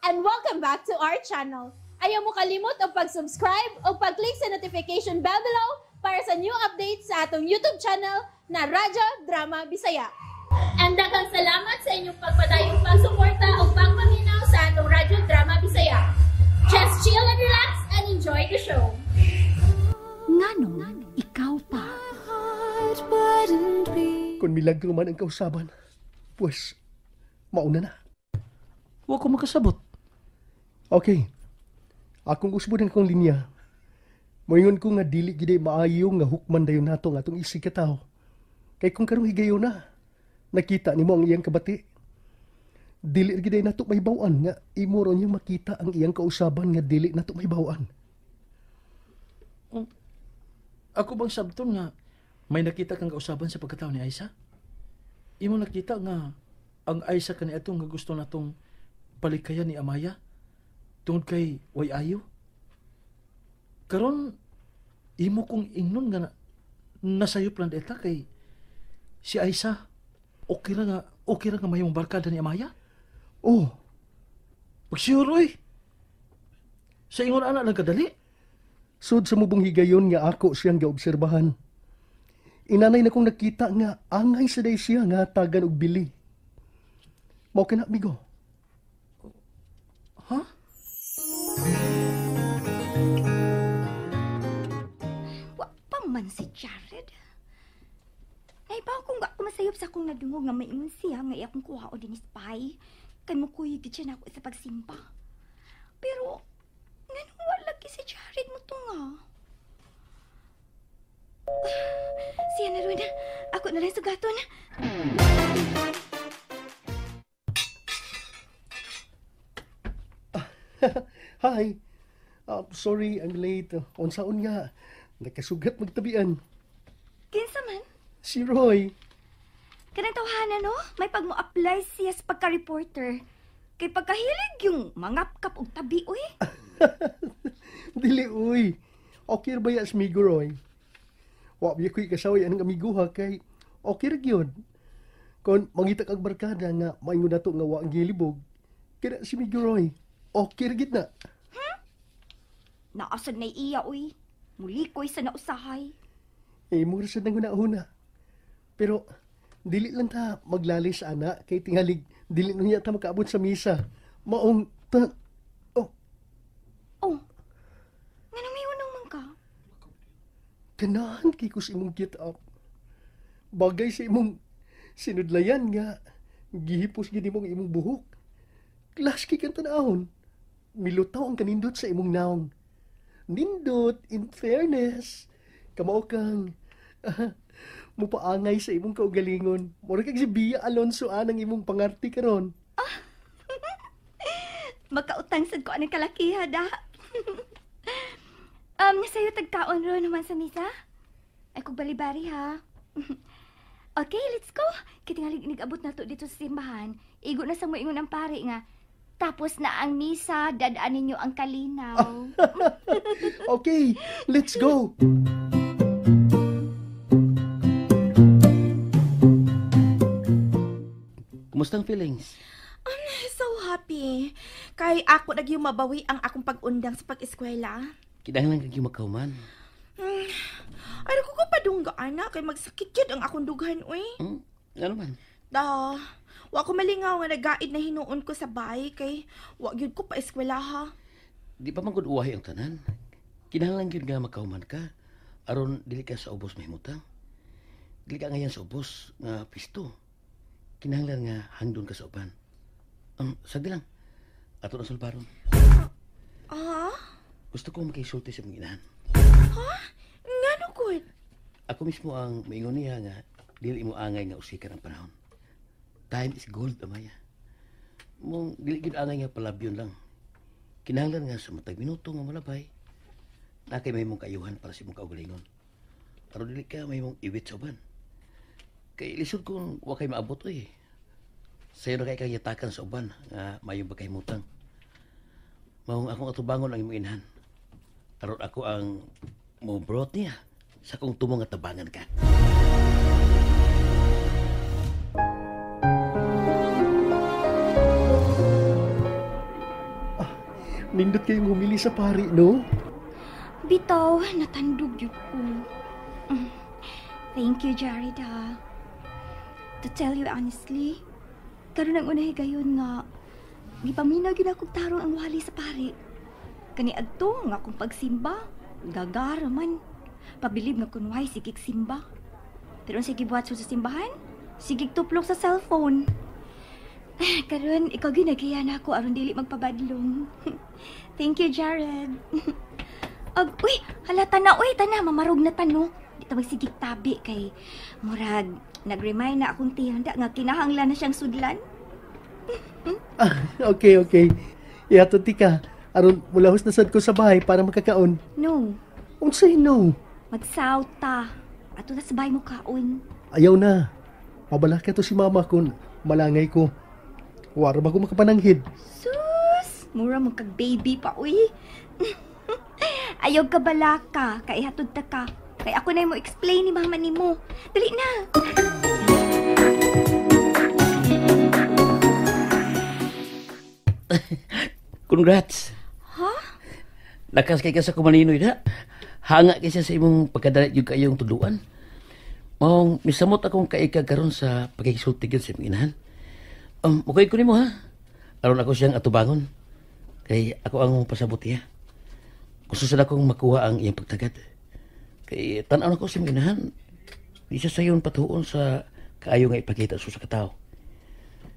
And welcome back to our channel. Ayaw mo kalimot og pag-subscribe o pag-click sa notification bell below para sa new updates sa atong YouTube channel na Radyo Drama Bisaya. And daghang salamat sa inyong pagpadayong pagsuporta o pagpaminaw sa atong Radyo Drama Bisaya. Just chill and relax and enjoy the show. Nganong ikaw pa? Kung milagro man ang kausaban, pues, mauna na. Wa ko makasabot. Okay. Akong usbon ang akong linya. Moingon ko nga dili gid maayo nga hukman dayon nato ang atong isig katawo. Kay kung karong higayon na, nakita nimo ang iyang kabati. Dili gid nato mahibaw-an nga imo ron niyang makita ang iyang kausaban nga dili nato mahibaw-an. Ako bang sabton nga may nakita kang kausaban sa pagkatao ni Aiza? Imo nakita nga ang Aiza kani atong nga gusto natong palikayan ni Amaya tungod kay way ayo. Karon imo kong ingnon nga nasayop lang deta kay si Aiza okay ra nga mahimong barkada ni Amaya. Oh, pagsiguro oy. Sa ingon ana lang kadali. Sud sa mubong higayon nga ako siyang gaobserbahan. Inanay na kong nakita nga angay sa day siya nga tagan og bili. Mao kana, amigo. Ha? Wa pa man si Jared. Naibaw kong wa ko masayop sa akong nadungog nga maingon siya nga iya akong kuha o dinis pay. Kay mukuyog gid siya nako sa pagsimba. Pero nganong wala lagi si Jared mo to nga? Siya na rin. Ako na lang sugaton. Hi. Sorry, I'm late. Unsaon nga. Nakasugat magtabian. Kinsa man? Si Roy. Kanang tawhana, no? May pag mo-apply siya sa pagka-reporter. Kay pagkahilig yung mangapkap og tabi, uy. Dili, uy. Okay ba ya si amigo Roy? Wa biya ko'y kasaway anang amigo ha, kay okay ra gyud. Kon mangita kag barkada nga maingon nato nga wa ang gilibog, kaya si amigo Roy, okay ra gid na. Hmm? Naasad na iya, uy. Muli ko'y sa nausahay. Eh, mura sad nang huna-huna. Pero dili lang ta maglalis ana kay tingalig dili niya ta makaabot sa misa. Maong ta oh. Oh. Nganong may unong man ka? Ganahan kay ko sa imong get up. Bagay sa imong sinudlayan nga gihipos gid imong imong buhok. Class kay kang tan-awon. Milutaw ang kanindot sa imong naong. Nindot, in fairness. Kamao kang mupaangay sa imong kaugalingon. Mura kag si Bea Alonso anang imong pangarti karon. Ah. Magkautang sad ko anang kalakiha da. Nasayo tagkaon ro naman sa misa? Ay kog balibari ha. Okay, let's go. Kitingalig nag-abot na to dito sa simbahan. Igo na sa moingon ang pare nga. Tapos na ang misa, dadaan ninyo ang kalinaw. Okay, let's go. Kumusta ang feelings? I'm so happy. Kay ako nagyong mabawi ang akong pag-undang sa pag-eskwela. Kinahanglan kag makauman. Ay, ko padungga, anak. Kay magsakit yun ang akong dughan, uy. Ano man? Da, wa ko malingaw nga nagaid na hinuon ko sa bahay kay wa gyud ko pa eskwela ha. Di pa man gud uwahi ang tanan. Kinahanglan gyud nga makauman ka aron dili ka sa ubos mahimutang. Dili ka ngayon sa ubos nga pisto. Kinahanglan nga hangdon ka sa uban. Sagdi lang. Ato na sulbaron. Ah? Gusto ko makisulti sa mong inahan. Ha? Ngano gud? Ako mismo ang maingon niya nga dili mo angay nga usikan ang panahon. Time is gold, Amaya. Mong dili gid angay nga palabyon lang. Kinahanglan nga sa matag minuto nga malabay, na kay mahimong kaayuhan para sa imong kaugalingon. Aron dili ka mahimong iwit sa uban. Kay lisod kung wa kay maabot oy. Sayo na kay kang yatakan sa uban nga mayo ba kay mutang. Maong akong atubangon ang imong inahan. Aron ako ang mo brought niya sa kung tumong nga tabangan ka. Nindot kayong humili sa pari, no? Bitaw, natandog yun ko. Thank you, Jared, ha. To tell you honestly, karon ang unahi gayon nga gipaminaw gyud akong tarong ang wali sa pari. Kani adto nga akong pagsimba, gagara man. Pabilib nga kunway sigig simba. Pero ang sige buhat sa simbahan, sigig tuplok sa cellphone. Karon ikaw gyud nagiya na ako aron dili magpabadlong. Thank you, Jared. Ag, uy, hala tana, uy, tana, mamarog na tano. Di ta magsigig tabi kay murag nag-remind na akong tiyanda nga kinahanglan na siyang sudlan. Okay, okay. Ihatod ti ka. Aron mulahos na sad ko sa bahay para makakaon. No, Unsay no? magsaw ta. Ato na sa bahay mo kaon. Ayaw na. Mabalaka to si mama kun malangay ko. Wara ba ko makapananghid? Sus, mura mo kag baby pa, uy. Ayaw ka balaka, kay hatod ta ka. Kay ako na mo explain ni mama nimo. Dali na. Congrats. Ha? Lakas kay ka sa kumaninoy na. Hanga kay siya sa imong pagkadalit yung kayong tuluan. Maong misamot akong kaikag karon sa pagkikisulti gyud sa imong inahan. Okay ko nimo ha. Aron ako siyang atubangon. Kay ako ang pasabot niya. Gusto sad akong makuha ang iyang pagtagad. Kay tan-aw na ko sa imong inahan. Di siya sayon patuon sa kaayo nga ipakita sa katao.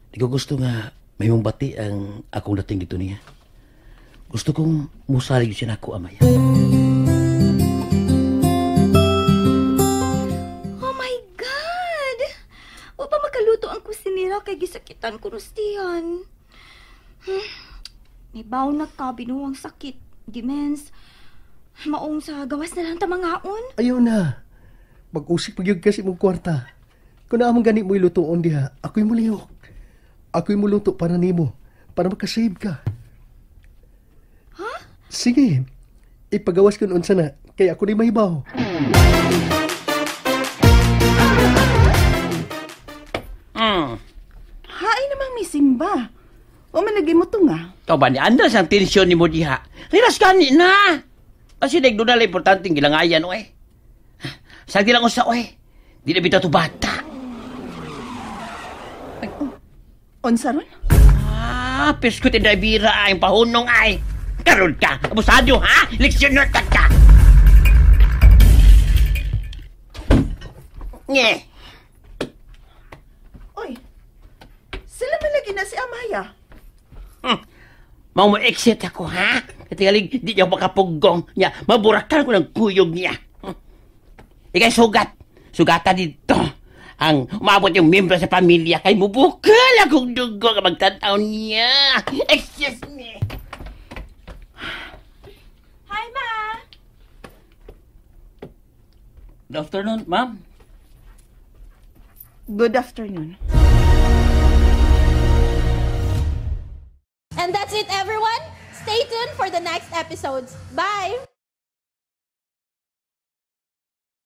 Di ko gusto nga may mong bati ang akong dating dito niya. Gusto kong musalig siya nako, Amaya. Oh my God! Wa pa makaluto ang kusinera kay gisakitan ko rustihan. May baw na ka, binuwang sakit. Dimens. Maong sa gawas na lang tamangaon. Ayaw na. Mag-usik pag yun kasi mong kwarta. Kung naamang gani mo ilutoon diha, ako'y mulihok. Ako'y muluto para nimo, para makasave ka. Ha? Sige. Ipagawas ko noon sana, kaya ako ni mahibaw. Hain namang misimba. O managi mo to nga. Ikaw ba ni Andres ang tensyon ni mo diha? Rilas gani na! Kasi doon na lang importanteng gilangayan, oy. Sagdi lang usa, oy. Di na bitaw to bata. Unsa ron? Ah, piskut yung bira ay, pahunong ay. Karoon ka, abusado ha? Leksyoner ka ka! Nye! Oy, sila man lagi na si Amaya. Mau mo exit ako, ha? Katigalig, di niya makapuggong niya. Maburakan ko ng kuyog niya. Ikay sugat. Sugatan dito. Ang umabot yung membro sa pamilya kay mubukal akong dugo ka magtanaw niya. Excuse me. Hi, Ma! Good afternoon, ma'am. Good afternoon. And that's it, everyone. Stay tuned for the next episodes. Bye!